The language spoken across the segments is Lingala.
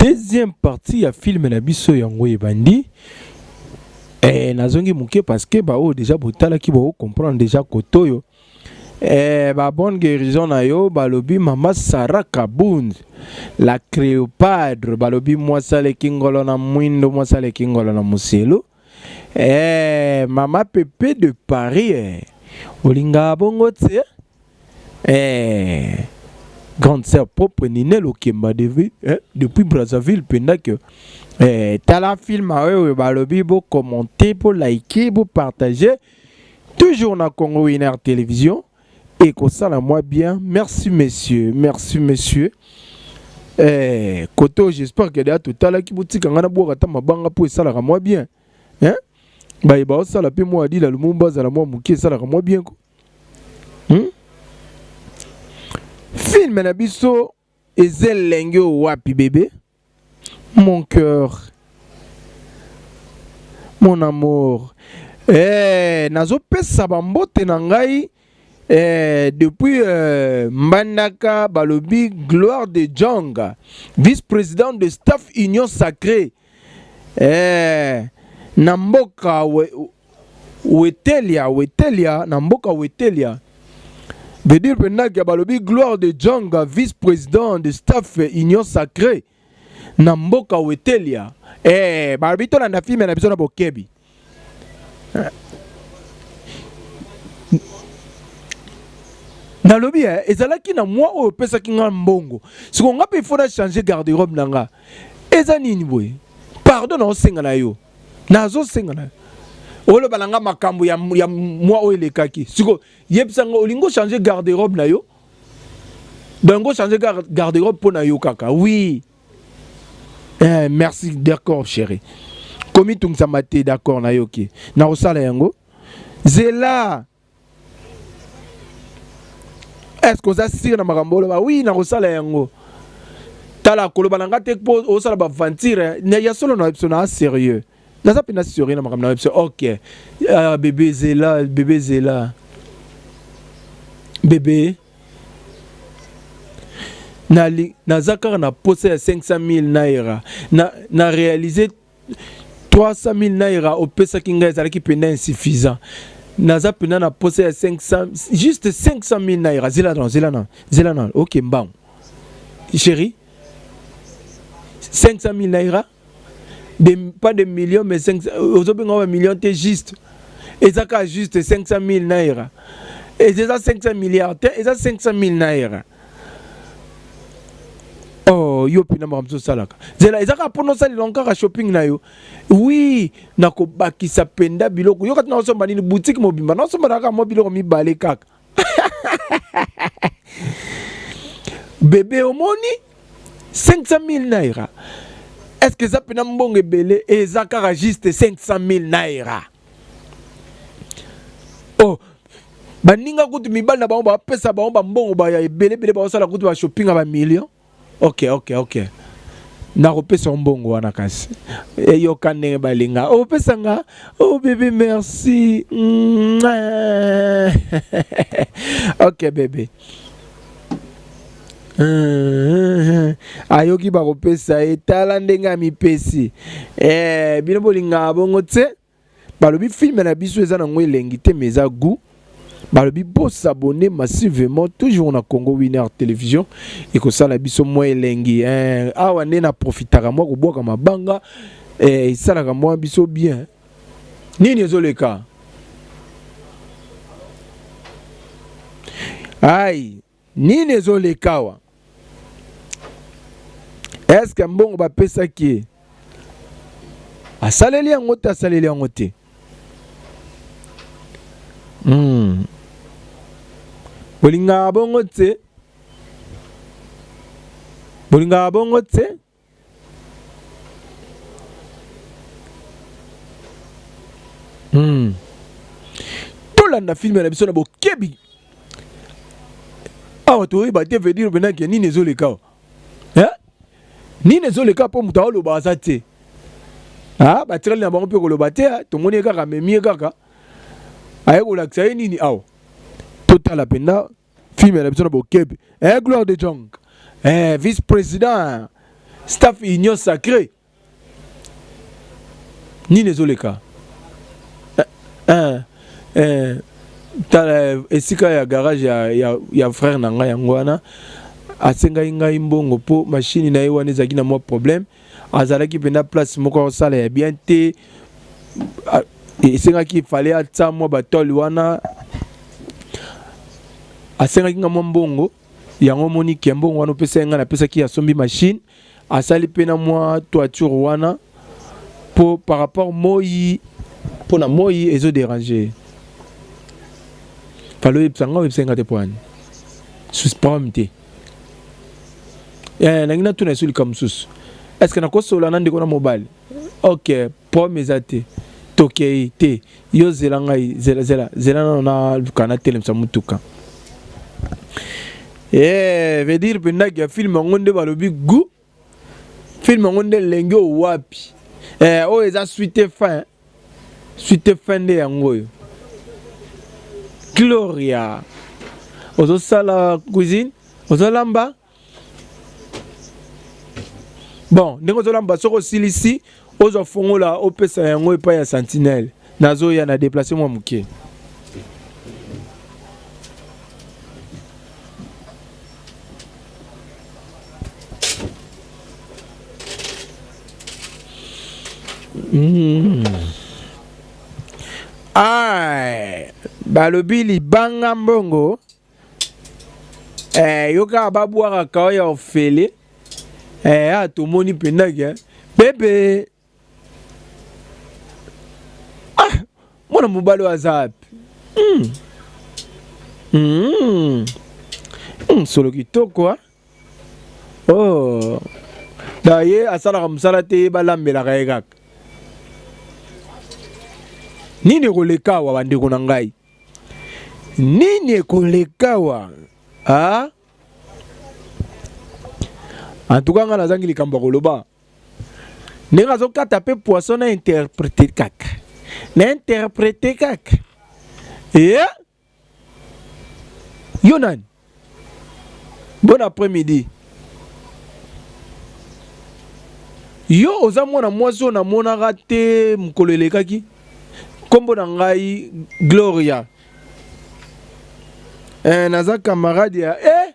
Deuxième partie ya film na biso yango ebandi. Eh, nazongi moke parce que baoyo déjà botalaki bo comprendre déjà kote oyo. Eh, ba bonne guérison na yo balobi mama Sarah Kabund la Cléopâtre balobi mwasi aleki ngolo na mwindo mwasi aleki ngolo na moselu. Eh, mama Pepe de Paris eh. Olingaka bongo tse Eh, grande sœur propre Ninel Okemba depuis, eh, depuis Brazzaville penda que eh, tala film oyo balobi bo commenter, bo liker, bo partager toujours na Congo Winner Télévision et kosala moi bien. Merci messieurs, merci messieurs. Eh, koto j'espère que déjà totalaki botika nga na bwaka ata mabanga mpo esalaka mwa bien hein? Baye baosala mpe mwa adila lumumba azala mwa moke esalaka mwa bien ko Hmm? Film na biso eza elengi oyo wapi bebe? Mon cœur. Mon amour. Eh, nazopesa bambote na ngai eh, depuis eh, Mbandaka balobi Gloire de Jong, vice-président de staff Union Sacrée. Eh, na mboka we, Wetelia, Wetelia, na mboka Wetelia. Veut dire pendaki balobi Gloire de Jong, vice-président de staff Union Sacrée na mboka Wetelia. Eh, balobi tolanda film na biso na bokebi. Nalobi eh, ezalaki na mwa oyo opesaki nga mbongo. Siko nga pe il faut na changer garde-robe na nga. Eza nini boye? Pardon na osenga na yo. Nazo senga na yo. Oloba na nga makambo ya, ya mwa oyo elekaki. Siko yebisa nga olingi changer garde-robe na yo? Donc o changer garde-robe mpo na yo kaka. Oui. Eh, merci, d'accord chérie. Komitungisama te, d'accord nayoki. Nakosala yango. Zela. Est-ce que oza sûr na makambo oloba? Oui, nakosala yango. Tala koloba na nga te mpo osala baventure ya solo na biso na sérieux. Naza mpenza sérieux na makambo na biso. Ok. Ah, bébé zela, bébé zela. Bébé. Naza kaka na posa ya 500 000 naira. Na, na réaliser 300 000 naira opesaki ngai ezalaki mpenza insuffisant. Naza mpenza na posa ya 500, juste 500 000 naira. Zela na, zela na, zela na. Ok, mbangu. Chérie, 500 000 naira, de, pas de millions, mais 500, ozobenga ba millions te juste. Eza kaka juste 500 000 naira. Eza 500 milliards te, eza 500 000 naira. Oh, yo mpena makambo mosusu osalaka. Zela, eza kaka mpona osalela kaka shopping na yo. Oui, nakobakisa mpenza biloko. Yo kati naosomba nini boutique mobimba, naosomba kaka mwa biloko mibale kaka. Bebe omoni 500 000 naira. Est-ce que eza mpena mbongo ebele? Eza kaka juste 500 000 naira. Oh, baninga kutu mibali na bango bapesa bango bambongo baya ebele ebele, baosala kutu ba shopping ya ba million. Ok, ok, ok. Nakopesa yo mbongo wana kasi. Eyoka ndenge balinga. Opesa nga. Oh bébé merci. Ok bébé. Ayoki bakopesa ye, tala ndenge amipesi. Eh, bino bolingaka bongo tse. Balobi film na biso eza nango elengi te mais eza goût. Balobi bo s'abonner massivement toujours na Congo Winner Télévision ekosala biso mwa elengi eh, awa nde na profitaka mwa kobwaka mabanga eh, esalaka mwa biso bien. Nini ezoleka? Ai, nini ezoleka awa? Est-ce mbongo bapesaki ye asaleli yango te? Asaleli yango te. Bolingaka bongo te, bolingaka bongo te. Tolanda film na biso na bokebi. Awa toyeba te veut dire mpenza ke nini ezoleka awa, eh? Nini ezoleka mpo moto aoloba aza te. Ah, batikali na bango mpe koloba te, tomoni ye kaka amemi ye kaka aye kolakisa ye nini awa. Totala mpenza film na biso na bokebi. Eh, Gloire de Jong, eh, vice président. Staff union sacrée. Nini ezoleka? Eh, eh, eh, tala esika ya garage ya, ya, ya frère na ngai yango wana asengaki ngai mbongo mpo mashini na ye wana ezalaki na mwa problème azalaki mpenza place moko akosala ya bien te esengaki fale atia mwa batole wana asengaki nga mwa mbongo yango omoni ke mbongo wana opesaki ngai napesaki asombi machine asali mpe na mwa toiture wana mpo par rapport moi mpo na moi ezo déranger fale oyebisa ngai oyebisa ngai te mpo wani susprom te eh, nangi natuna esu likambo mosusu est ce que nakosolola na ndeko na mobali ok problème eza te tokei te yo zela ngai zela zela zela nano naluka natelemisa motuka eh, veut dire mpendaki ya filme yango nde balobi gout filme yango nde elengi oyo wapi eh, oyo eza suite fin suite fin nde yango oyo gloria ozosala cuisine ozolamba bon ndenge ozolamba soki osilisi ozwa fongola opesa yango epai ya sentinelle nazoya na deplace mwa moke Mm. Ay, balobi libanga mbongo eh, yo kaka babwakaka oyo ya ofele eh, ah, tomoni mpenza ke bebe ah, mwana mobali oyo aza wapi mm. mm. mm, solo kitoko ah. Oh. Da ye asalaka mosala te ye balambelaka ye kaka nini ekoleka awa bandeko na ngai nini ekoleka awa ah? en tout cas ngai nazangi likambo ya koloba ndenge azokata mpe poisson na interprete kaka na interprete kaka yeah? Yo nani? Bon après-midi. Yo oza mwana mwasi oyo namonaka te mokolo elekaki. Kombo na ngai Gloria. Eh, naza camarade ya eh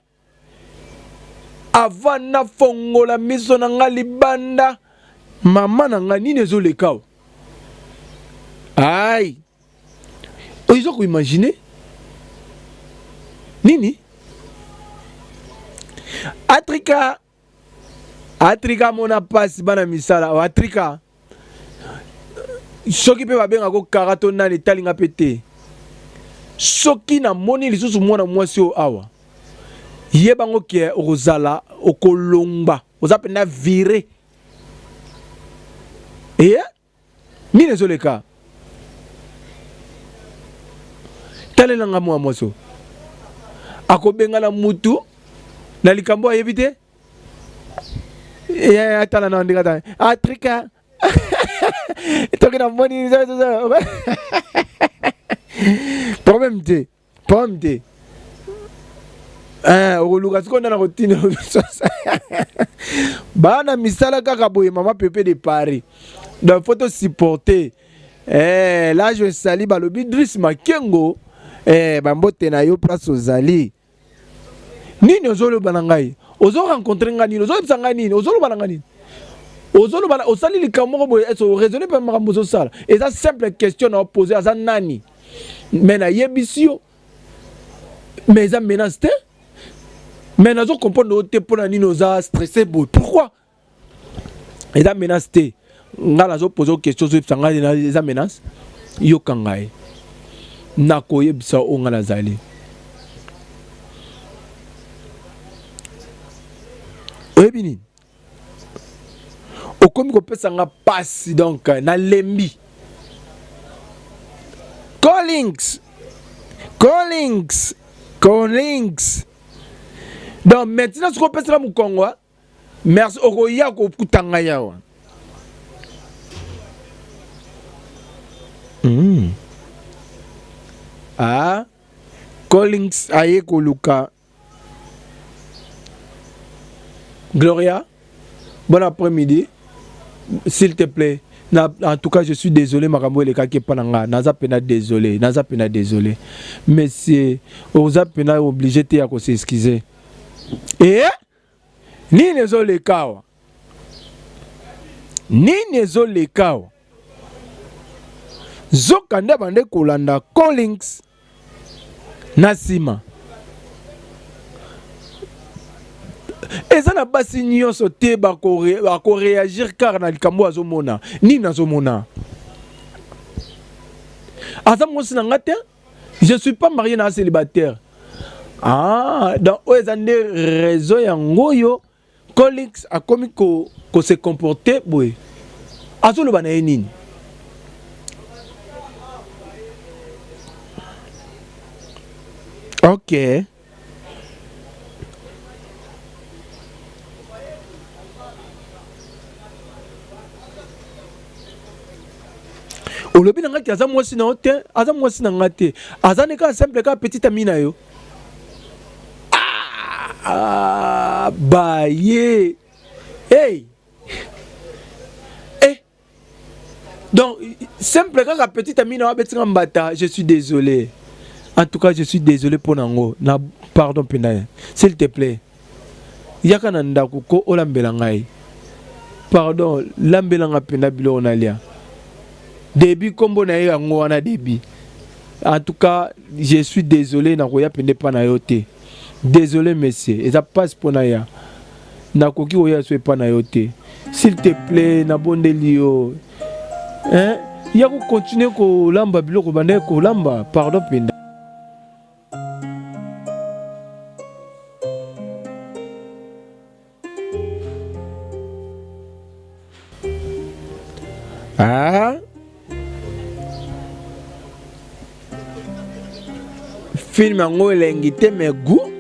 avant nafongola miso na ngai libanda mama na ngai nini ezoleka o ai ozo ko imaginer nini atrika atrika mona pasi bana misala o atrika soki mpe babengako kara to nani etali nga mpe te soki namoni lisusu mwana mwasi oyo awa yebango ke okozala okolongba oza mpenza vire eye Nini ezoleka? Talela nga mwa mwasi oyo. Akobengana mutu na likambo ayebi te. Eh, atala na ndenge atala. Atrika. Toki na moni problème te. Problème te. Eh, okoluka sikoyo nde nakotinda bana misala kaka boye mama pepe de Paris. Donc faut to supporter. Eh, là je salue balobi Driss Makengo. Eh, bambote na yo place ozali. Nini ozoloba na ngai? Ozo rencontrer ngai nini? Ozoyebisa ngai nini? Ozoloba na ngai nini? Ozoloba osali likambo moko boye, est-ce oraisonner mpe makambo ozosala? Eza simple question na opose aza nani? Mais nayebisi yo mais eza menace te mais nazo comprendre yo te mpona nini oza stressé boye pourquoi eza menace te ngai nazo pose yo question ozoyebisa ngai eza menace yoka ngai nakoyebisa oyo ngai nazali oyebi nini okomi kopesa nga pasi donc nalembi callings callings callings donc maintenant soki opesaka mokongo merci okoya kokuta ngai awa mm. ah collings aye koluka Gloria. Bon après-midi. S'il te plaît. Na, en tout cas, je suis désolé, makambo elekaki epa na nga. Naza pena désolé, naza pena désolé. Monsieur, oza pena obligé te ya ko s'excuser. Eh? Nini ezoleka awa? Nini ezoleka awa? Zoka nde abande kolanda Collins na nsima. Eza na basi nyonso te bakoreagir kaka na likambo azomona. Nini azomona? Aza mwasi na nga te? Je suis pas marié na célibataire. Ah, donc oyo eza nde raison yango oyo Colix akomi ko, ko se comporter boye. Azoloba na ye nini? Ok. Olobi na nga ki aza mwasi na yo te, aza mwasi na nga te. Aza ne kaka simple kaka petit ami na yo. Ah, baye. Hey. Eh. Donc, simple kaka petit ami na abeti nga mbata, je suis désolé. En tout cas, je suis désolé pour nango. Na pardon penda. S'il te plaît. Yaka na ndako ko olambela ngai. Pardon, lambela nga penda biloko nalia. Début kombo na ye yango wana début. En tout cas, je suis désolé nakoya pende pa na yo te. Désolé monsieur, eza passe pona ya. Nakoki koya so epa na yo te. S'il te plaît, nabondeli yo. Hein? Ya ko continuer kolamba biloko banda kolamba, pardon penda. Ah? Film yango elengi te mais goût.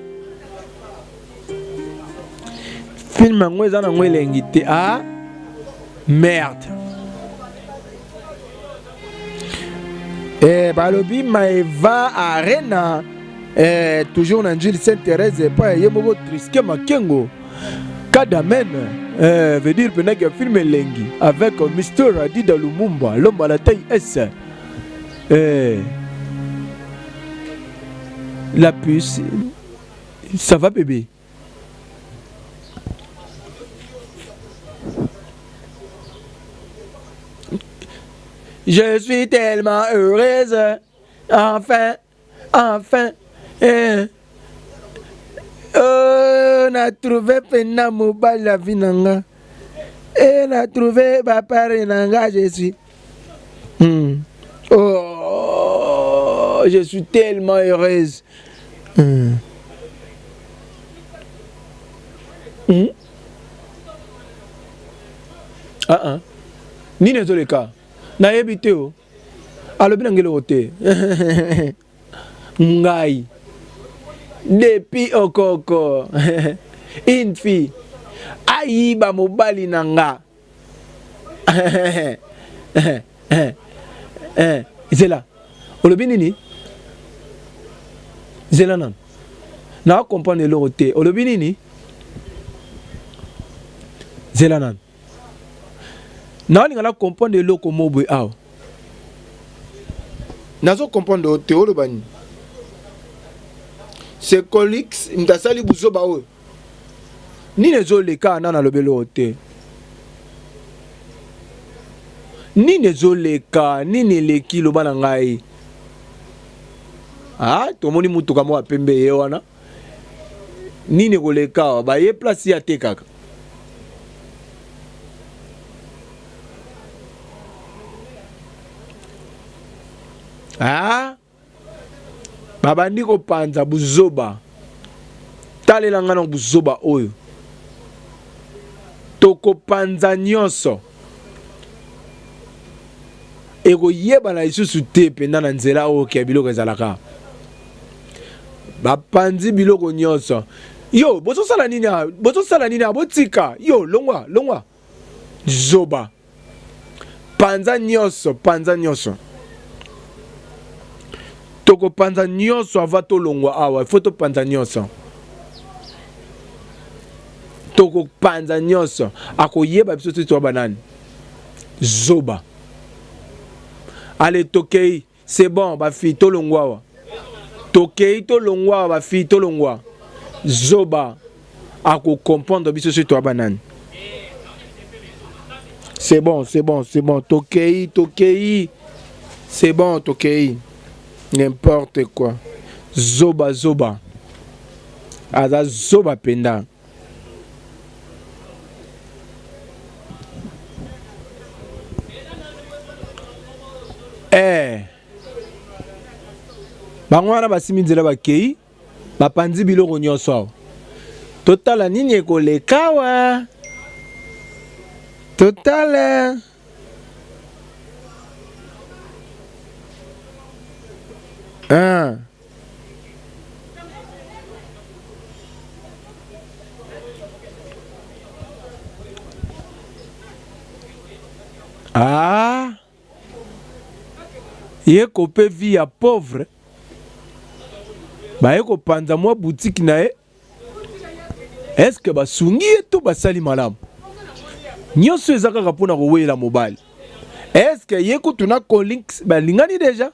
Film yango eza nango elengi te. Ah? Merde. Eh, balobi Maeva Arena eh, toujours na Njili Sainte Thérèse epai ye moko Triske Makengo Kadamen eh, veut dire pena ke film elengi avec Mr Adida Lumumba l'homme à la taille S eh, la puce ça va bébé? Je suis tellement heureuse. Enfin, enfin. Eh. Oh, na trouvé pena mobali la vie na nga. Eh, na trouvé ba pare na nga, je suis. Hmm. Oh, je suis tellement heureuse. Hmm. Hmm? Ah ah. Nini ezoleka? Nayebi te o. Alobi na ngeloko te. Ngai. Depuis okoko. Une fille. Ayiba mobali na nga. Zela. Olobi nini? Zela nanu. Na comprendre eloko te. Olobi nini? Zela nanu. Naolinga na comprendre eloko moko boye awa. Nazo comprendre yo te oloba nini? C'est Colix moto asali buzoba oyo. Nini ezoleka nanu alobi eloko te. Nini ezoleka nini eleki loba na ngai. Ah, tomoni mutuka moko ya pembe ye wana. Nini ekoleka awa baye place ye atekaka. Ah? Babandi kopanza buzoba. Talela nga na buzoba oyo. Tokopanza nyonso. Ekoyebana lisusu te mpenza na nzela oyo ke biloko ezalaka. Bapanzi biloko nyonso. Yo, bozosala nini? Bozosala nini? Botika. Yo, longwa, longwa. Zoba. Panza nyonso, panza nyonso. Tokopanza nyonso avant tolongwa awa. Il faut topanza nyonso. Tokopanza nyonso, akoyeba biso soki toza banani. Zoba. Ale tokei, c'est bon ba fille tolongwa awa. Tokei tolongwa awa ba fille tolongwa. Zoba ako comprendre biso soki toza banani. C'est bon, c'est bon, c'est bon. Tokei, tokei. C'est bon, tokei. N'importe quoi. Zoba zoba. Aza zoba penda. Eh. Bango wana basimi nzela bakei, bapanzi biloko nyonso awa. Totala nini ekoleka awa. Totala. Ah. Ah. Ye kope vie ya pauvre baye kopanza mwa boutique na ye. Est-ce que basungi ye to basali malamu? Nyonso eza kaka mpo na kowela mobali. Est-ce que ye kutu na Colinx balingani deja?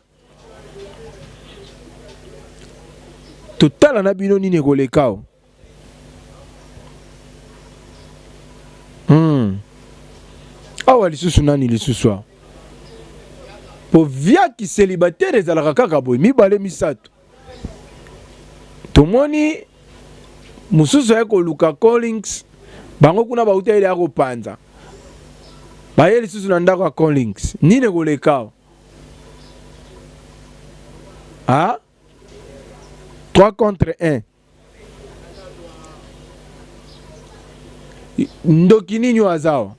Totala na bino nini ekoleka o. Awa lisusu nani lisusu awa? Po via ki célibataire ezalaka kaka boye mibale misato. Tomoni mosusu aye koluka Collins, bango kuna bauta ye ya kopanza. Baye lisusu na ndako ya Collins. Nini ekoleka awa? Ah? 3 contre 1. Ndoki nini oyo aza awa?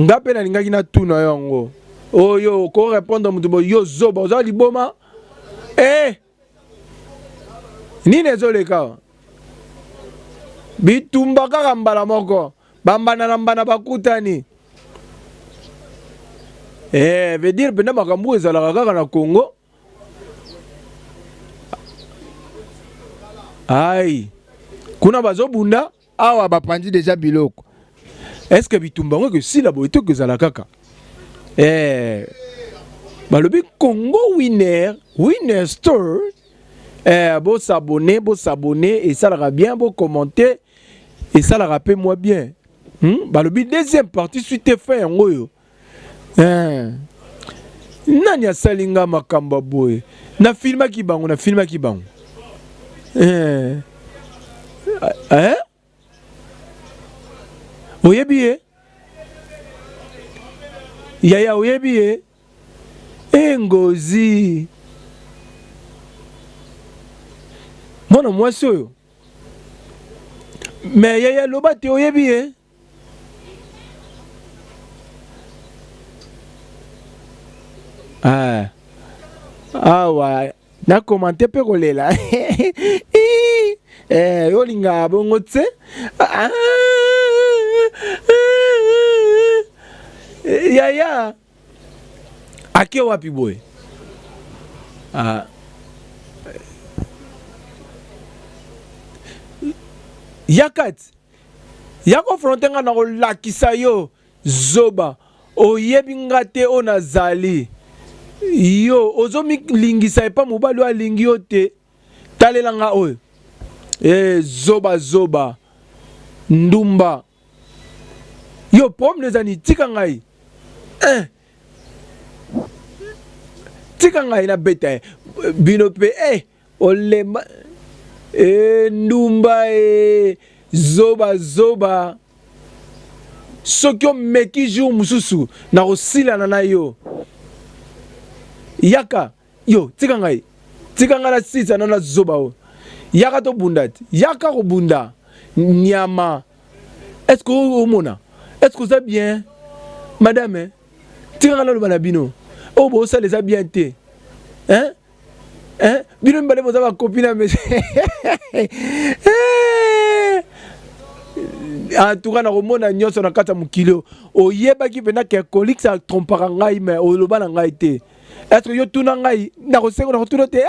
Nga mpe nalingaki natuna yo yango. Oyo oko répondre moto boye yo zoba oza liboma? Eh! Nini ezoleka awa? Bitumba kaka mbala moko. Bambanda na mbanda bakutani. Eh, veut dire penda makambo ezalaka kaka na Congo. Ai. Kuna bazobunda awa bapanzi deja biloko. Est-ce que bitumba yango ekosila boye to ekozala kaka? Eh, balobi Congo winner, winner store. Eh, bo s'abonner, bo s'abonner esalaka bien, bo commenter esalaka pe moi bien. Balobi deuxième partie suite fin yango oyo. Eh. Nani asali nga makambo ya boye? Na filmaki bango, na filmaki bango. Eh. Eh? Oyebi ye? Yaya oyebi ye? Eh Ngozi. Mwana mwasi oyo. Mais yaya loba te oyebi ye? Ah. Awa na commente mpe kolela eh, yo olingaka bongo tse ah. Yaya ake wapi boye? Ah. Yaka ti ya confronte nga na kolakisa yo zoba oyebi nga te oyo nazali yo ozomilingisa epa mobali oyo alingi yo te talela nga oyo e zoba zoba ndumba yo problème eza nini tika ngai eh. Tika ngai nabeta ye bino mpe eh. Olemba eh, ndumba eh, zoba zoba soki omeki jour mosusu nakosilana na yo yaka yo tika ngai tika ngai nasilisa na na zoba oyo yaka tobunda te yaka kobunda nyama est ce que omona est ce que oza bien madame eh? Tika ngai naloba na bino oyo bosala eza bien te hein? Hein? Bino mibale boza ba copine ya monsieur. En tout cas nakomona nyonso na kati ya mokili oyo. Oyebaki mpenza ke Colix atrompaka ngai mais oloba na ngai te. Est-ce que yo tuna ngai nakosenga nakotuna te?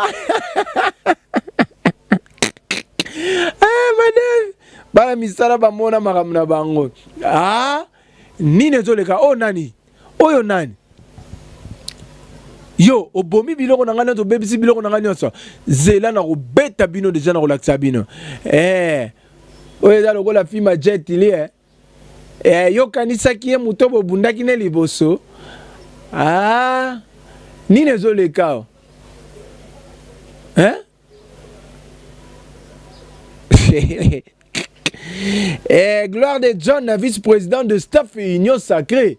Eh, madame, bana misala bamona makambo na bango. Ah, nini ezoleka? Oyo oh, nani? Oyo nani? Yo obomi biloko na ngai nyonso, obebisi biloko na ngai nyonso. Zela na kobeta bino deja na kolakisa bino. Eh, oyo eza lokola film ya Jet Li eh. Eh, yo kanisaki ye moto bobundaki ne liboso. Ah, nini ezoleka o? Hein? Eh, gloire de John, vice-président de staff Union Sacrée.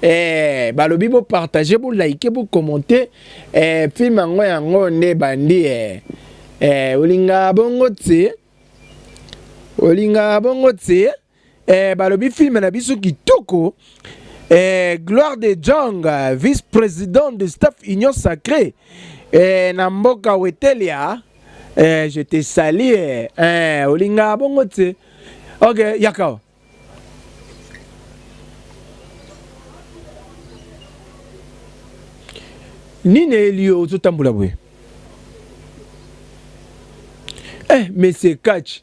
Eh, balobi bo partager, bo liker, bo commenter. Eh, film yango yango nde bandi eh. Eh, olinga bongo tse. Olinga bongo tse. Eh, balobi film na biso kitoko. Eh, Gloire de Jong, vice-président de staff Union Sacrée. Eh, na mboka Wetelia. Eh, je te salue. Eh, eh olinga bongo tse. Ok, yaka. Nini eyeli yo ozotambola boye? Eh, monsieur Catch.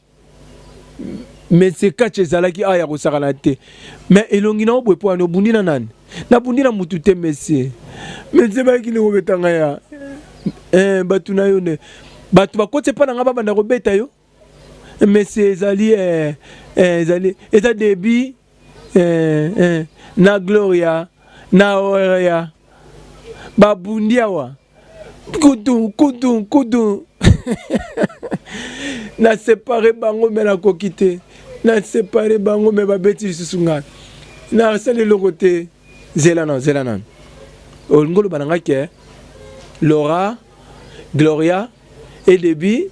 Monsieur Catch ezalaki awa ya kosakana te. Mais elongi na yo boye mpo obundi na nani? Nabundi na mutu te monsieur. Monsieur bayaki nde kobeta ngai ya. Eh, bato na yo nde. Bato bakoti epa na ngai babanda kobeta yo. Monsieur ezali eh, eh, ezali eza débit eh, eh, na Gloria na Orea babundi awa kutu kutu kutu na separe bango me nakoki te na separe bango me babeti lisusu ngai nasali eloko te zela nano zela nano olingi oloba na ngai ke Laura Gloria et Debbie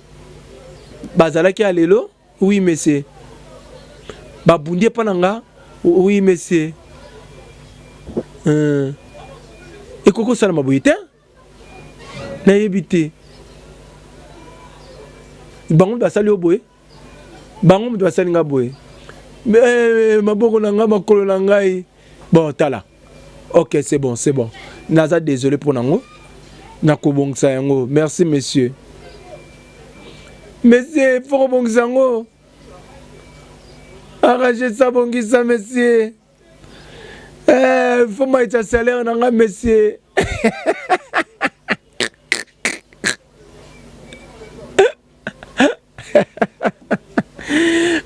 bazalaki ya lelo oui monsieur babundi epa na nga oui monsieur euh, ekoki kosalama boye te nayebi te bango basali yo boye bango moto basali nga boye eh, maboko na ngai makolo na ngai bon tala ok c'est bon c'est bon naza désolé mpo nango nakobongisa yango merci monsieur monsieur faut kobongisa yango arrange ça bongisa monsieur eh, faut maitisa salaire na ngai monsieur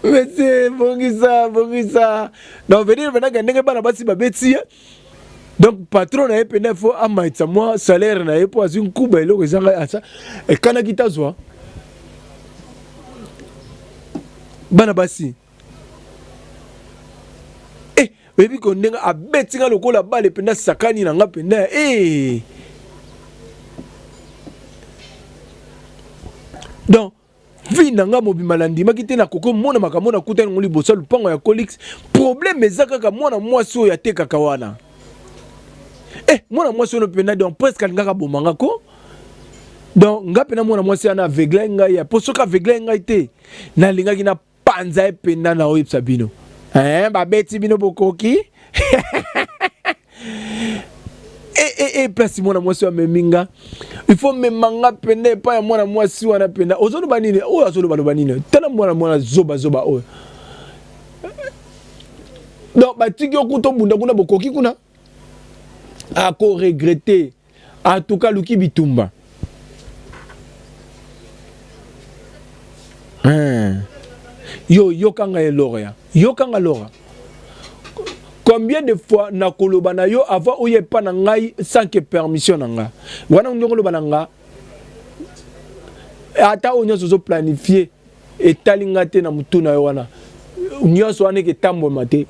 monsieur bongisa bongisa donc veut dire venaka ndenge bana basi babeti ye donc patron na ye mpenza fo amaitisa mwa salaire na ye mpo azwi nkuba eloko ezanga asa ekanaki tazwa bana basi eh, oyebi ko ndenge abeti nga lokola bale mpenza sakani na nga mpenza eh. Donc vie na nga mobimba nandimaki te nakoki omona makambo nakutani yango liboso ya lupango ya Colix. Problème eza kaka mwana mwasi oyo atekaka wana. Eh, mwana mwasi oyo mpenza donc presque alingaka aboma nga ko. Donc nga mpenza mwana mwasi wana aveugle ngai ya po soki aveugle ngai te nalingaki na panza ye mpenza na oyebisa bino. Eh, babeti bino bokoki. E, e, e, place mwana mwasi oyo amemi nga il faut mema nga mpenza epai ya mwana mwasi wana mpenza ozoloba nini oyo azolobaloba nini tala mwana mwana zoba zoba oyo donc batiki yo kuta obunda kuna bokoki kuna akoregrete en tout cas luki bitumba hein. Yo yokanga ye Loria, yokanga Laura. Combien de fois nakoloba na yo avant oya epa na ngai sans que permission na nga? Wana ndenge oloba na nga ata oyo nyonso ozo planifier etali nga te na mutu na yo wana nyonso wana eketambwama te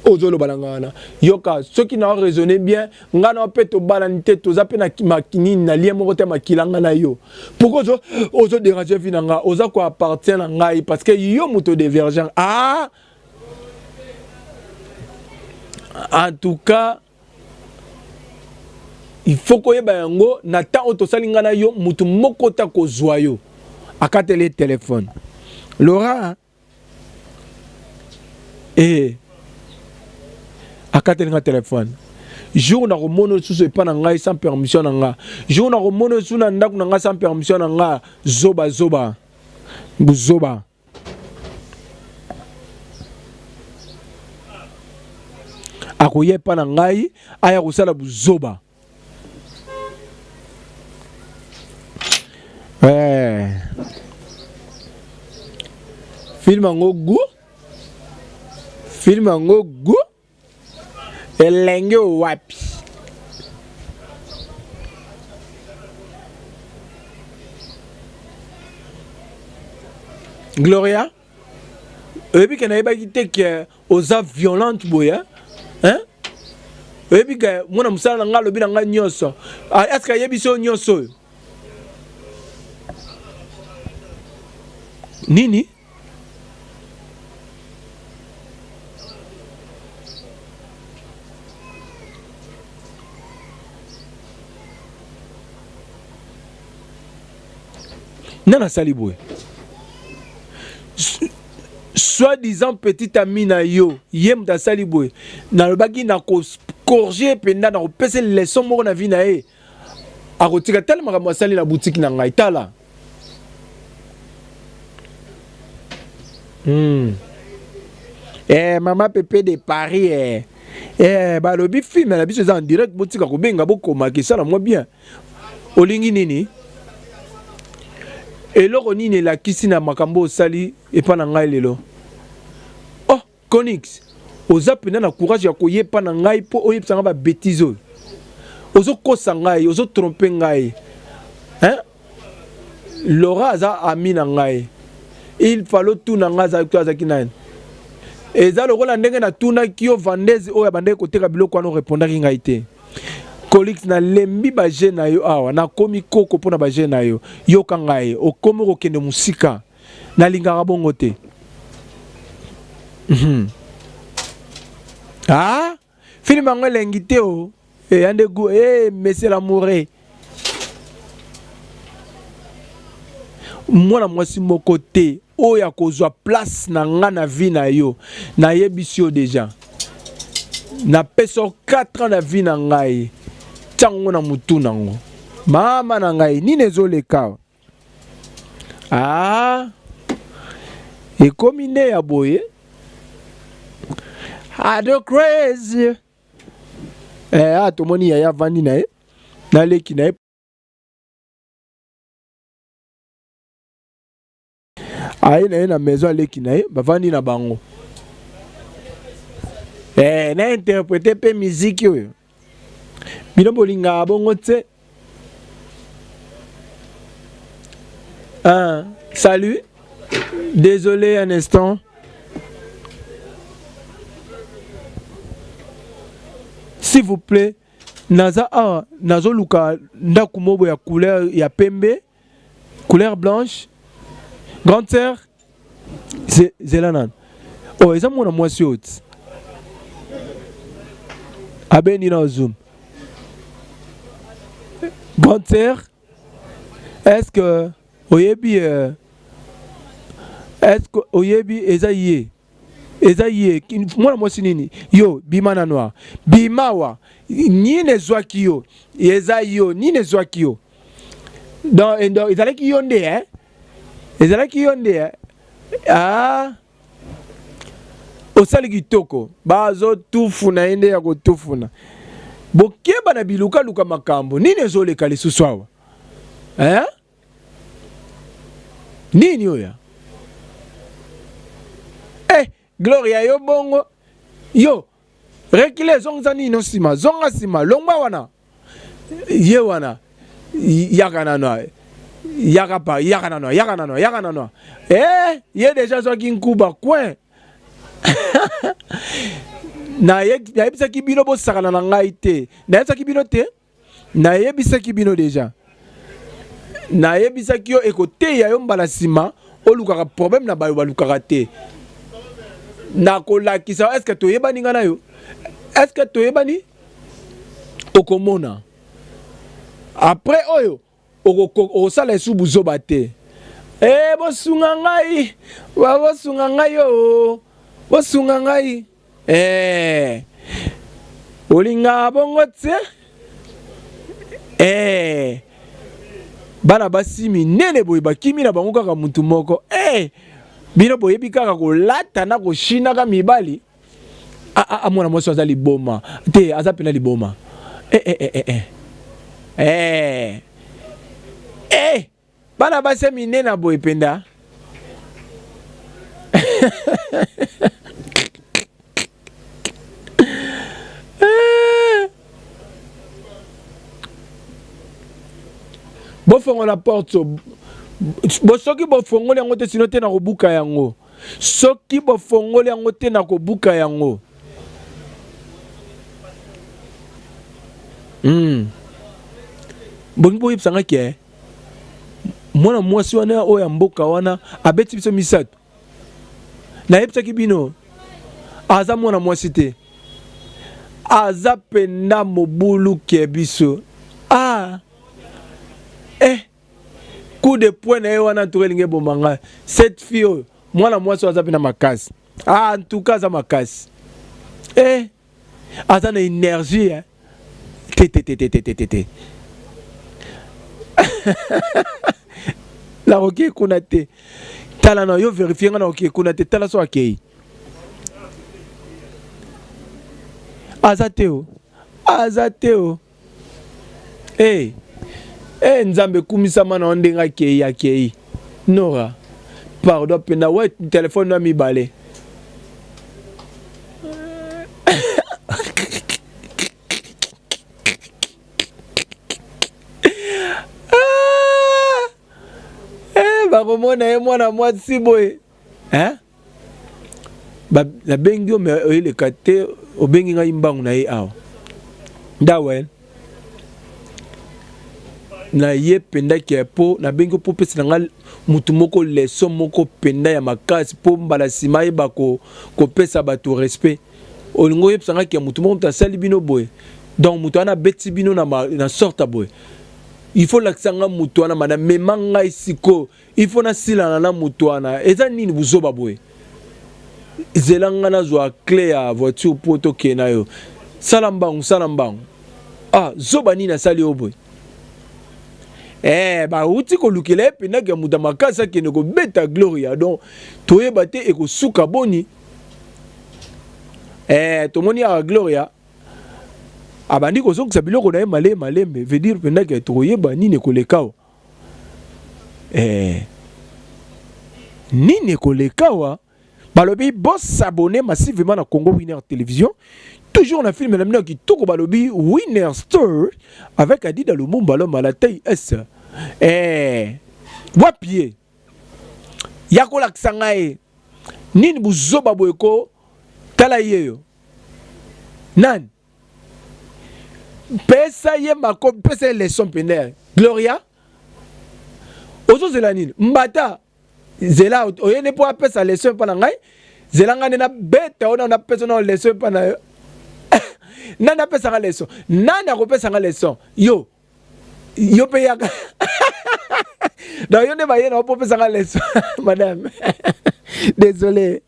ozoloba na nga wana yoka soki na raisonner bien nga na mpe tobalani te toza mpe na nini na lien moko te makila nga na yo pourquoi ozo ozo déranger vie na nga oza ko appartient na ngai parce que yo moto divergent ah en tout cas il faut koyeba yango na temps oyo tosali nga na yo moto moko ta kozwa yo akateli telefone Laura eh akateli nga telefone. Jour nakomona lisusu epa na ngai sans permission na nga, jour nakomona lisusu na ndako na ngai sans permission na nga, zoba zoba, buzoba. Akoya epa na ngai aya kosala buzoba. Eh. Film yango goût. Film yango goût. Elenge wapi? Gloria, oyebi ke nayebaki te ke oza violente boye hein? Oyebi ke mwana mosala na ngai alobi na ngai nyonso, ah, est-ce que ayebisi yo nyonso oyo nini? Nani asali boye? Soit disant petit ami na yo, ye moto asali boye. Nalobaki na kocorriger mpenza, na kopesa leçon moko na vie na ye. Akotika tala makambo asali na boutique na ngai, tala. Eh, mama Pepe de Paris eh. Eh, balobi film na biso eza en direct, botika kobenga bokomaka esala mwa bien. Olingi nini? Eloko nini elakisi na makambo osali epa na ngai lelo? Oh, Konix, oza mpenza na courage ya koyepa na ngai mpo oyebisa ngai ba bêtises oyo. Ozokosa ngai, ozotrompe ngai. Hein? Laura aza ami na ngai. Il fallait otuna ngai azalaki azalaki nani. Eza lokola ndenge natunaki yo vendeuse oyo abandaki koteka biloko wana orepondaki ngai te. Colix, nalembi ba jeu na yo awa, nakomi koko mpo na ba jeu na yo. Yoka ngai, okomi kokende mosika. Nalingaka bongo te. Ah, film yango elengi te o. Eya nde gu, eh, monsieur l'amoureux. Mwana mwasi moko te oyo akozwa place na nga na vie na yo. Nayebisi yo deja. Napesa yo 4 ans na vie na ngai. Tia ngo na mutu nango. Mama na ngai, nini ezoleka? Ah, ekomi nde ya boye. Ado crazy. Eh, ah, tomoni yaya avandi na ye na leki na ye. Aye na ye na maison aleki na ye, bavandi na bango. Eh, na interprete pe miziki oyo. Bino bolingaka bongo tse. Ah, salut. Désolé un instant. S'il vous plaît, naza awa nazoluka ndako moko ya couleur ya pembe, couleur blanche. Grande sœur, zela nanu. Oh, eza mwana mwasi oyo ti. Abendi na zoom. Grande sœur, est-ce que oyebi est-ce que oyebi eza ye? Eza ye mwana mwasi nini? Yo bima na noir. Bima wa. Nini ezwaki yo? Eza yo, nini ezwaki yo? Donc, donc ezalaki yo nde hein? Ezalaki yo nde hein? Ah osali kitoko, bazotufuna ye nde ya kotufuna. Bokeba na bilukaluka makambo nini ezoleka lisusu awa hein? Nini oyo? Eh, Gloria yo bongo yo rekile zongisa nini no nsima, zonga nsima, longwa wana ye wana yaka nano yaka pa yaka nano yaka nano yaka nano eh ye deja azwaki nkuba coin. Nayebisaki bino bosakana na ngai te, nayebisaki bino te, nayebisaki bino deja, nayebisaki yo ekoteya yo mbala nsima olukaka problème na bayo balukaka te. Nakolakisa est-ce que toyebani nga na yo? Est-ce que toyebani? Okomona après oyo okosala esu buzoba te. Eh, bosunga ngai, bosunga ngai yo, bosunga ngai. Eh. Olingaka bongo tse? Eh, bana basi minene boye bakimi na bango kaka mutu moko. Eh, bino boyebi kaka kolata na koshinaka mibali. Ah, ah, ah mwana mwasi aza liboma te, aza pena liboma. Eh, eh, eh, eh, eh. Eh. Eh. Bana basi ya minene boye penda. Bofongola porte bo soki bofongoli yango te sino te na kobuka yango. Soki bofongoli yango te na kobuka yango. Bolingi boyebisa nga ke mwana mwasi wana oyo ya mboka wana abeti biso misato. Nayebisaki bino aza mwana mwasi te, aza penda mobulu ke biso. Ah, eh, coup de poing na ye wana ntuka elingi eboma ngai. Cette fille oyo mwana mwasi oyo aza pena makasi. Ah, en tout cas aza makasi. Eh, aza na énergie hein. Te te te te te te te te. Nakoki kuna te. Tala na yo vérifier nga nakoki kuna te. Tala so akei. Aza te o. Aza te o. Hey. Hey, Nzambe kumisama na ndenge akei akei. Nora. Pardon penda ouais téléphone na mibale. Ah! Eh, bakomona ye mwana mwasi boye eh? Nabengi yo me oyeleka te, obengi ngai mbangu na ye awa ndawel na ye mpenza ke mpo nabengi yo mpo opesela ngai motu moko leson moko mpenza ya makasi mpo mbala nsima ayeba kopesa bato respect. Olingi oyebisa ngai ke motu moko moto asali bino boye, donc moto wana abeti bino na, na sorte ya boye. Il faut lakisa ngai motu wana, mana mema ngai sikoyo, il faut nasilana na motu wana. Eza nini buzoba boye? Zela ngai nazwa cle ya voiture mpo tokende na yo. Sala mbangu, sala mbangu. Ah, zoba nini asali yo boye? Eh, bauti kolukela ye mpenza ya moto ya makasi akende kobeta Gloria. Donc toyeba te ekosuka boni. Eh, tomoni awa Gloria abandi kozongisa biloko na ye malembe malembe, veut dire mpenza ke tokoyeba nini ekoleka awa. Eh, nini ekoleka awa? Balobi bo s'abonner massivement na Congo Winner Télévision. Toujours na film na bino kitoko balobi Winner Store avec Adida Lumumba l'homme à la taille S. Eh, wapi ye? Ya kolakisa ngai nini buzoba boye ko tala ye yo. Nani? Pesa ye mako, pesa ye leçon pene. Gloria? Ozozela nini? Mbata zela oye nde mpo apesa leçon epa na ngai, zela ngai nde nabeta yo, napesa na leçon epa na yo. Nani apesa nga leçon? Nani akopesa nga leçon? Yo yo mpe yaka. Donc yo nde baye na mpo opesa nga leçon. Madame, désolé.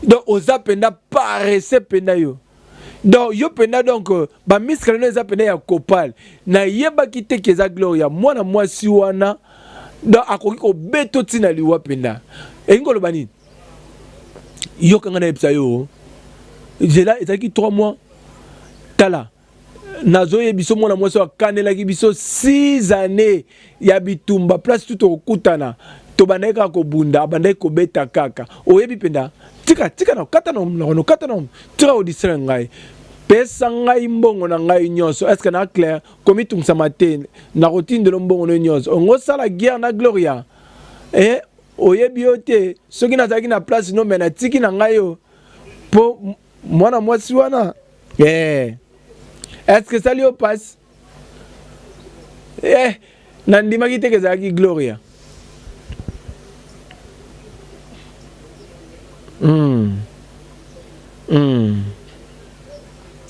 Donc oza mpenza paresse mpenza yo. Donc yo mpenza donc ba muscle no eza mpenza ya kopal. Nayebaki te ke eza Gloria mwana mwasi wana. Donc akoki kobeta ntina liwa mpenza. Elingi koloba nini? Yoka ngai nayebisa yo. Zela ezalaki 3 mois. Tala nazoyebi biso mwana mwasi oyo akanelaki biso 6 années ya bitumba, place tu tokokutana tobandaki kaka kobunda, abandaki kobeta kaka. Oyebi mpenza, tika tika na kata na monoko, kata na tika kodistraire ngai, pesa ngai mbongo na ngai nyonso. Est-ce que na clair? Komitungisama te, nakotindela mbongo no nyonso. Ongo sala guerre na Gloria. Eh, oyebi yo te soki nazalaki na place no, me natiki na ngai yo po mwana mwasi wana. Eh, est-ce que esali yo passe? Eh, nandimaki te ke ezalaki Gloria.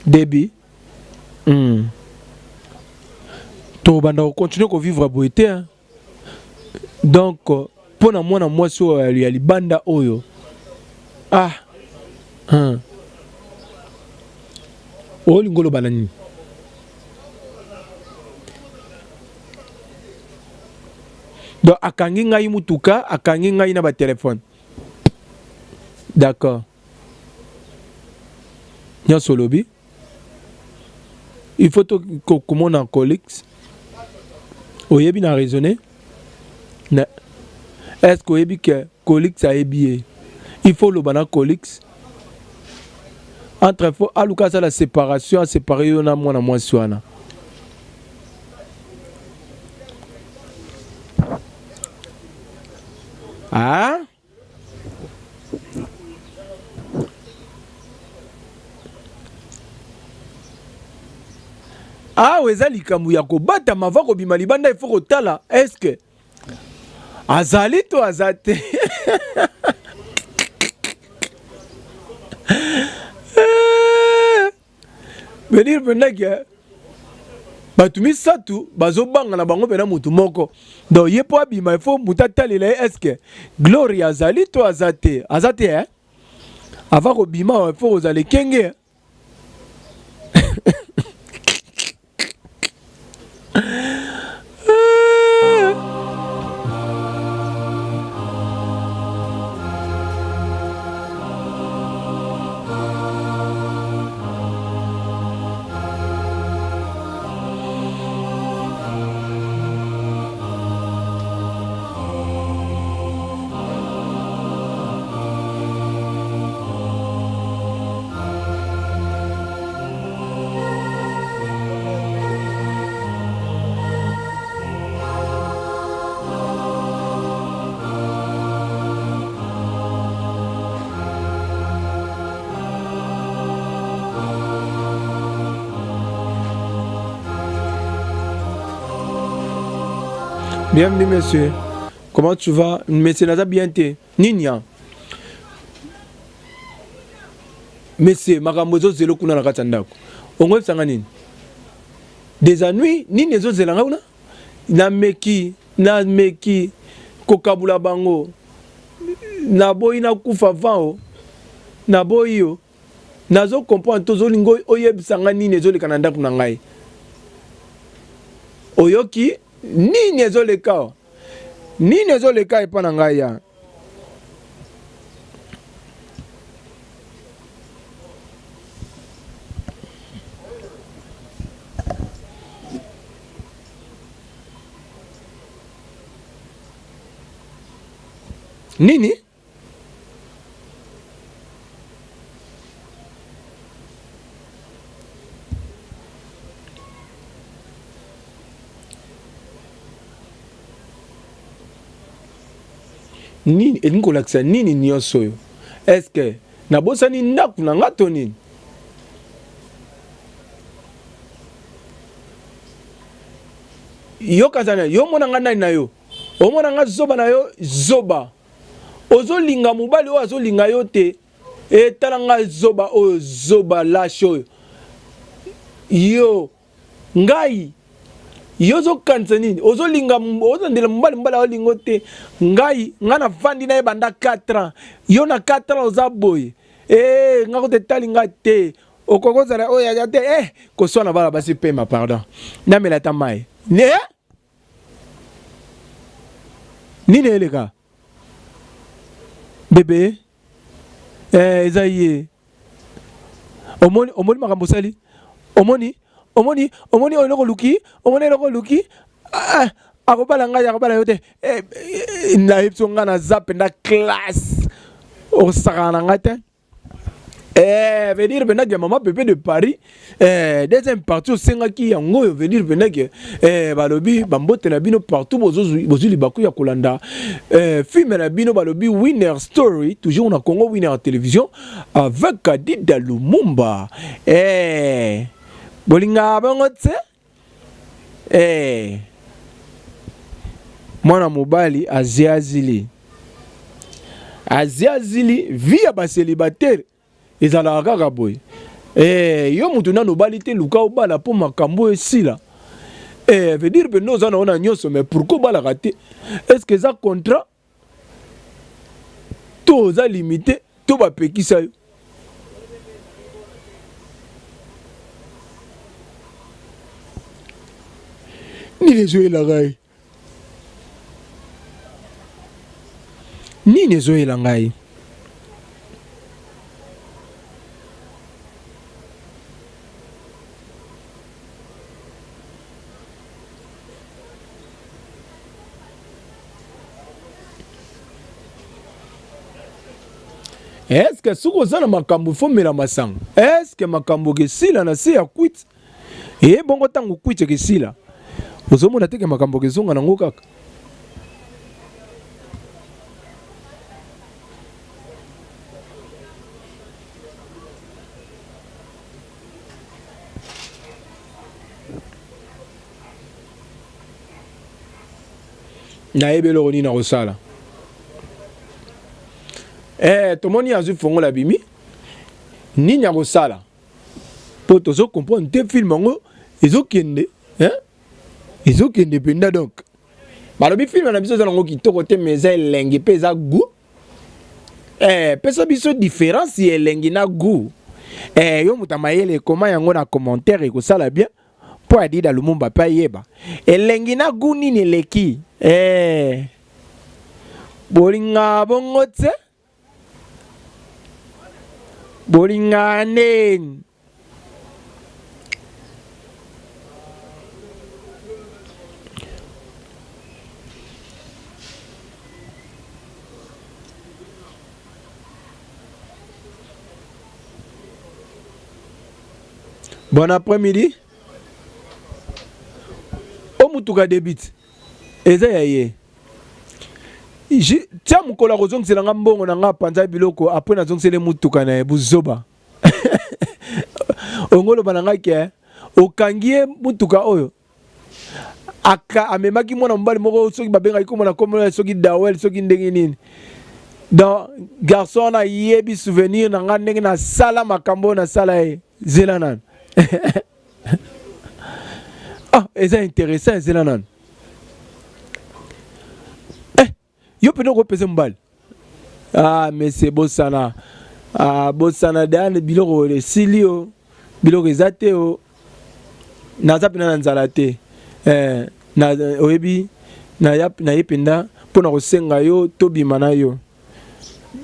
Debi. Tobanda kocontinue kovivre boye te, hein? Donc mpo na mwana mwasi oyo ya libanda oyo, ah, hein. Olingi oloba na nini? Donc akangi ngai mutuka, akangi ngai na ba telephone. D'accord. Nyonso olobi. Il faut to komona colix. Oyebi na raisonner? Na est-ce que oyebi que Colix ayebi ye? Il faut loba na Colix. Entre faut aluka asala séparation, a séparer yo na mwana mwasi wana. Ah? Awa eza likambo ya kobatama va kobima libanda il faut kotala est-ce que azali to aza te. Veut dire mpenza ke bato misato bazobanga na bango mpena motu moko donc ye mpo abima il faut moto atalela ye est-ce Gloria azali to aza te aza te eh? Avant kobima il faut kozala ekenge. Bienvenue monsieur. Comment tu vas? Monsieur naza bien te. Nini ya? Monsieur makambo ezozela kuna na kati ya ndako. Ongoyebisa nga nini? Des ennuis nini ezozela nga kuna? Nameki nameki kokabula bango. Naboyi nakufa avant o. Naboyi yo. Nazo comprendre tozolinga oyebisa nga nini ezoleka na ndako na ngai. Oyoki nini ezoleka? Nini ezoleka epa na ngai ya? Nini? Nini elingi kolakisa nini nyonso oyo? Est-ce que nabosani ndako na nga to nini? Yoka zana yo mona nga nani na yo? Omona nga zoba na yo zoba. Ozolinga mobali oyo azolinga yo te. E tala nga zoba oyo zoba lâche oyo. Yo ngai yo ozokanisa nini? Ozolinga ozolandela mobali mobali aolingo te. Ngai ngai navandi na ye banda 4 ans. Yo na 4 ans oza boye. Eh nga kote tali nga te. Okoki kozala oyo ya te. Eh koswana bana basi pema pardon. Namela ata mai. Ne? Nini eleka? Bebe eh, eza ye. Omoni omoni makambo osali? Omoni omoni omoni oyo eloko oluki? Omoni eloko oluki? Ah, akobala ngai akobala yo te. Eh, eh, nayebi so ngai naza mpenza classe. Osakana na ngai te. Eh, veut dire penda que maman Pepe de Paris, eh, deuxième partie osengaki yango oyo veut dire penda que eh, balobi bambote na bino partout bozozwi bozwi libaku ya kolanda eh, film na bino balobi Winner Story toujours na Congo Winner Télévision avec Adida Lumumba. Eh, bolingaka bango tse Eh. Mwana mobali aziazili. Aziazili vie ya ba célibataire ezalaka kaka boye. Eh, yo mutu nanu obali te luka obala po makambo esila. Eh, veut dire pende oza na ona nyonso mais pourquoi obalaka te? Est-ce que eza contrat? To oza limite to bapekisa yo? Nini ezoyela ngai? Nini ezoyela ngai? Eske soki oza na makambo ifo mela masanga? Eske makambo ekesila na se ya kwiti? E bongo ntango kwiti ekesila, ozomona te ke makambo ekezonga nango kaka? Nayebi eloko nini nakosala. Eh, tomoni azwi fongola abimi, nini akosala? Po tozo comprendre te film yango ezokende, hein? Ezokende mpenza donc. Balobi film na biso eza nango kitoko te mais eza elengi mpe eza goût. Eh, pesa biso différence ya elengi na goût. Eh, yo moto ya mayele koma yango na commentaire ekosala bien. Mpo Adida Lumumba mpe ayeba elengi na goût nini eleki. Eh, bolinga bongo tse, bolinga nde. Bon après-midi. O mutuka debit. Eza ya ye. Tia mokolo akozongisela nga mbongo na nga apanza biloko après nazongisele mutuka na ye buzoba. Ongo loba na nga ke okangi ye mutuka oyo aka amemaki mwana mobali moko soki babengaki kombo na kombo soki Dawel soki ndenge nini. Donc garçon wana ayebi souvenir na nga ndenge nasala makambo oyo nasala ye. Zela nanu. Ah, eza intéressant, zela nanu. Eh, yo pena okopesa mobali. Ah, monsieur bosana. Ah, bosana dane biloko esili yo. Biloko eza te yo. Naza pena na nzala te. Eh, na oyebi na ya na ye penda mpo na kosenga yo tobima na yo.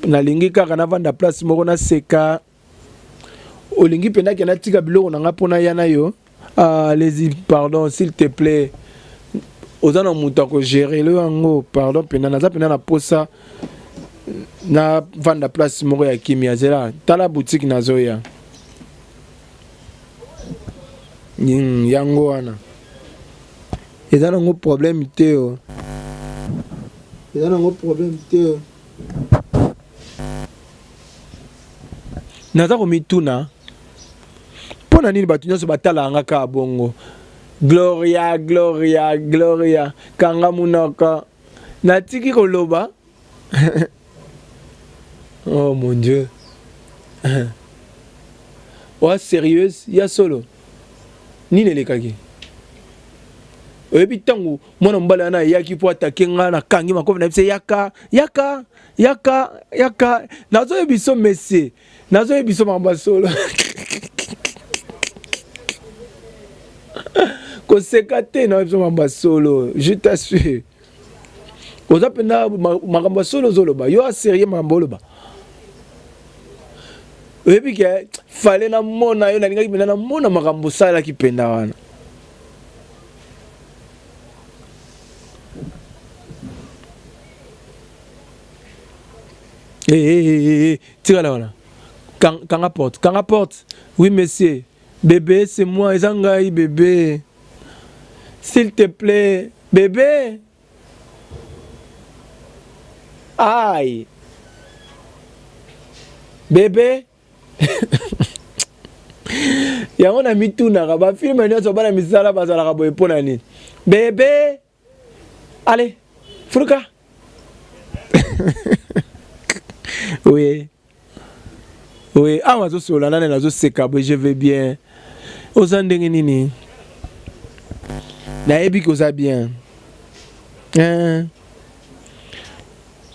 Nalingi kaka navanda place moko naseka. Olingi mpenza ke natika biloko na nga mpo naya na yo? Ah, allez-y, pardon, s'il te plaît. Oza na moto akogere yo yango, pardon mpenza, naza mpenza na posa navanda place moko ya kimia. Zela, tala boutique nazoya. Yango wana eza nango problème te o. Eza nango problème te o. Naza komituna mpo na nini bato nyonso batalaka nga kaka bongo. Gloria, Gloria, Gloria, kanga monoko. Natiki koloba. Oh mon Dieu. Oa sérieuse ya solo. Nini elekaki? Oyebi ntango mwana mobali wana ayaki mpo atake nga, nakangi makofi na biso, yaka yaka yaka yaka, nazoyebi biso monsieur, nazoyebi biso makambo ya solo. Koseka te, nazoyebi biso makambo ya solo, je t'assure. Oza mpenza makambo ya solo ozoloba, yo a sérieux makambo oloba. Oyebi ke fale namona yo, nalingaki mpenza namona makambo osalaki mpenza wana. Eh, eh, eh, eh, eh, tikala wana. Kanga porte, kanga porte. Oui monsieur, bébé c'est moi, eza ngai bébé. S'il te plaît, bébé. Aïe. Bébé. Yango na mitunaka ba film nyonso bana misala bazalaka boye mpo na nini? Bébé. Allez, fuluka. Oui. Oui, awa azosolola nani nazoseka boye, je vais bien. Oza ndenge nini? Nayebi ke oza bien. Hein?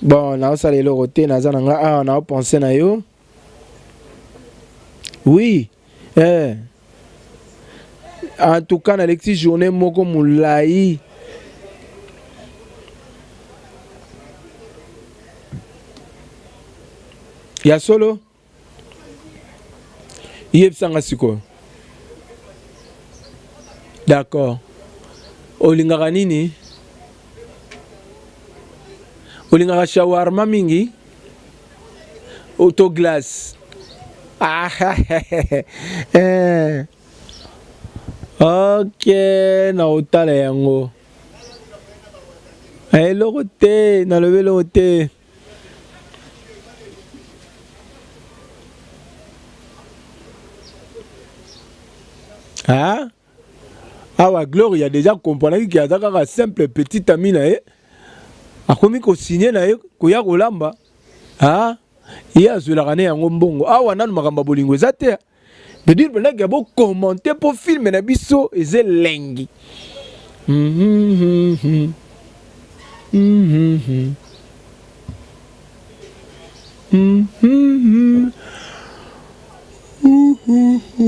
Bon, naosala eloko te, naza na nga awa, naopense na yo. Oui. Eh. En tout cas nalekisi journée moko molai. Ya solo? Yebisa nga sikoyo. D'accord. Olingaka nini? Olingaka shawarma mingi? To glace? Ah, eh. Ok, na otala yango. Eloko te, nalobi eloko te. Ah? Awa Gloria déjà comprenaki ke aza kaka simple petit ami na ye. Akomi ko signer na ye koya kolamba. Ah? Ye azwelaka ne yango mbongo. Awa nanu makambo ya bolingo eza te. De dire mpenza ke bo commenter po film na biso eza elengi. Mm -hmm. Mm -hmm. Mm -hmm. Mm -hmm.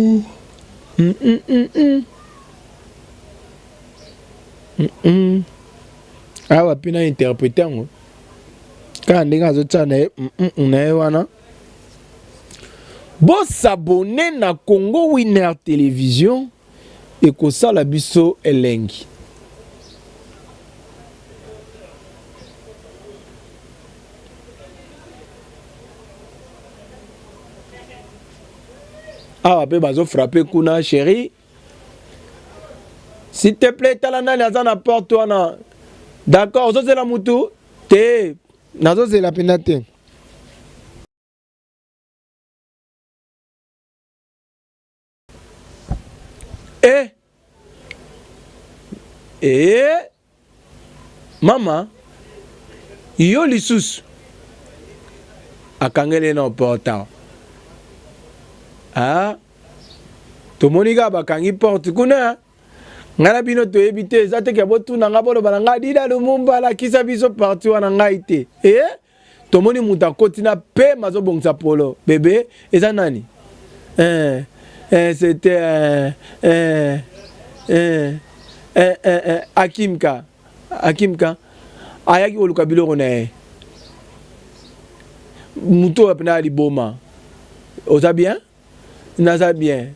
Mm -mm. Mm -mm. Awa mpe na interprete yango kaka ndenge azotia na ye mm -mm na ye wana. Bo s'abonner na Congo Winner Television ekosala biso elengi. Awa pe bazo frapper kuna chérie. S'il te plaît tala nani aza na porte wana. D'accord, ozozela mutu? Te, nazozela pena te. Eh! Eh! Mama, yo lisusu akangeli ye na porte awa. Ah, tomoni kaka bakangi porte kuna. Ngai na bino toyebi te, eza te ke botuna ngai boloba na ngai Dida Lumumba alakisa biso parti wana ngai te. Eh? Tomoni moto akoti na pema azobongisa polo. Bebe, eza nani? Eh, eh, c'était eh, eh, eh, eh, eh, eh, Akimka. Akimka ayaki koluka biloko na ye. Moto oyo apena liboma. Oza bien? Naza bien.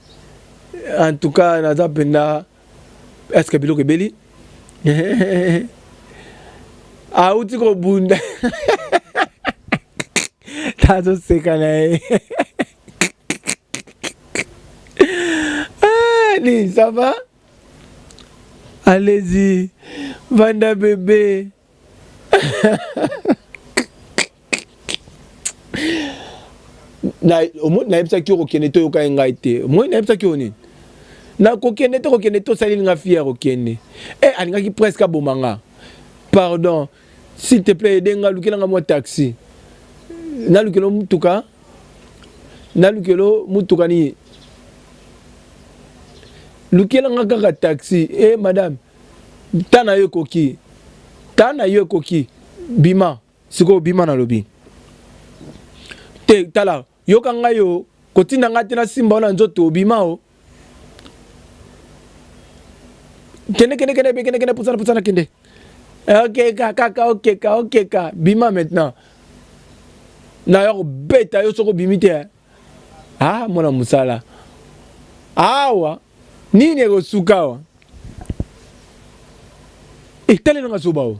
En tout cas, naza penda est-ce que biloko ebeli? Auti kobunda. Nazoseka na ye. Ah, nini, ça va? Allez-y. Vanda bébé. Nayebisaki yo kokende te, oyokaki ngai te. Omoni, nayebisaki yo nini? Nakokende te, kokende te, osaleli nga fiere okende. Eh, alingaki presque aboma nga. Pardon, s'il te plaît, aide nga, lukela nga mwa taxi. Nalukela mutuka, nalukela mutuka nini? Lukela nga kaka taxi. Eh, madame, ta na yo ekoki. Ta na yo ekoki. Bima. Sikoyo bima nalobi. Te, tala, yoka ngai yo, kotinda ngai te nasimba yo na nzoto, bima o. Kende, kende, kende, kende, kende, pusana, pusana, kende. Okeka, kaka, okeka, okeka. Bima maintenant. Na yo kobeta yo soko bimi te. Ah, mwana mosala. Awa, nini ekosuka awa? Eh, talela nga zoba o.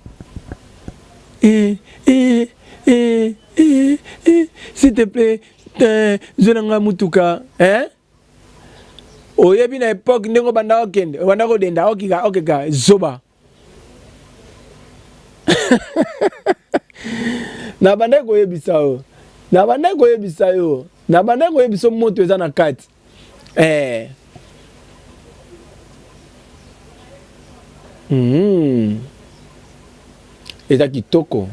Eh, eh, eh, eh, eh, s'il te plaît, eh, zwela nga mutuka, eh? Oyebi na époque ndenge obanda okende, obanda kodenda, okika, okeka, zoba. Nabandaki koyebisa yo, nabandaki koyebisa yo, nabandaki koyebisa moto eza na kati. Eh. Mm. Eza kitoko.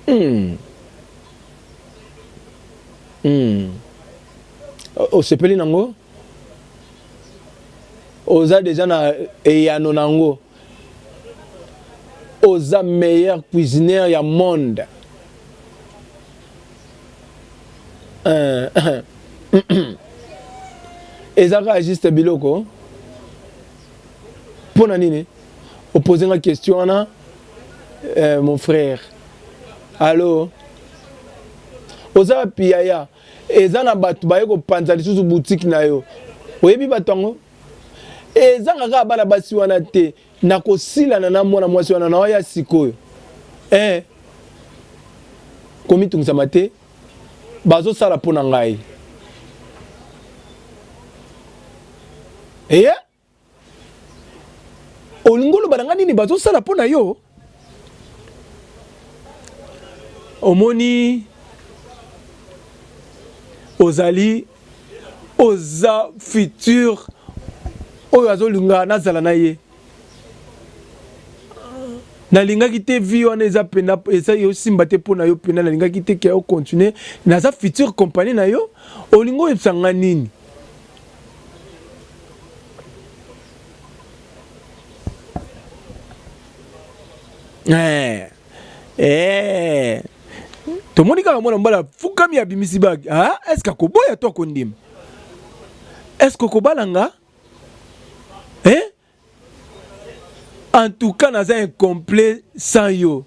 Mm. Mm. Osepeli nango? Oza deja na eyano nango. Oza meilleur cuisinier ya monde. Eza kaka juste biloko. Mpo na nini opose nga question wana eh, mon frère? Allo, oza wapi yaya? Eza na bato baye kopanza lisusu boutique na yo. Oyebi bato yango? Ezanga kaka bana basi wana te. Nakosilana na mwana mwasi wana na oya sikoyo. Eh, komitungisama te, bazosala mpo na ngai. Eye olingi oloba na ngai nini? Bazosala mpo na yo? Omoni, ozali oza futur oyo azolinga nazala na ye. Nalingaki te vie wana eza pena eza yosimba te mpo na yo pena. Nalingaki te ke ocontinue. Naza future compagnie na yo. Olingi oyebisa nga nini? Eh, eh. Tomoni kaka mwana mobali afukami, abimisi bag. Ah, est ce que akoboya to akondima? Est ce que okobala nga? Eh? En tout cas naza incomplet sans yo.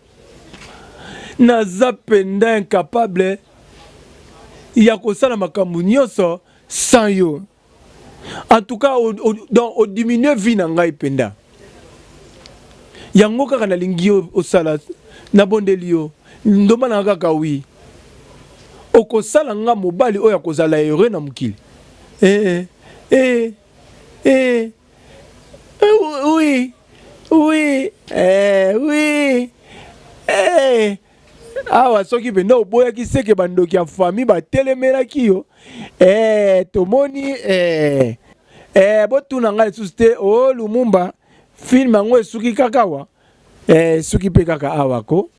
Naza mpenza incapable ya kosala makambo nyonso sans yo. En tout cas donc odiminue vie na ngai mpenza. Yango kaka nalingi yo osala, nabondeli yo, ndomba na kaka wi. Okosala nga mobali oyo akozala heureux na mokili. Eh, eh, eh, oui, oui, eh, oui, eh. Awa soki mpenza oboyaki, seke bandoki ya famille batelemelaki yo. Eh, tomoni eh, eh, botuna ngai lisusu te. O oh, Lumumba, film yango esuki kaka awa, eh, esuki mpe kaka awa ko.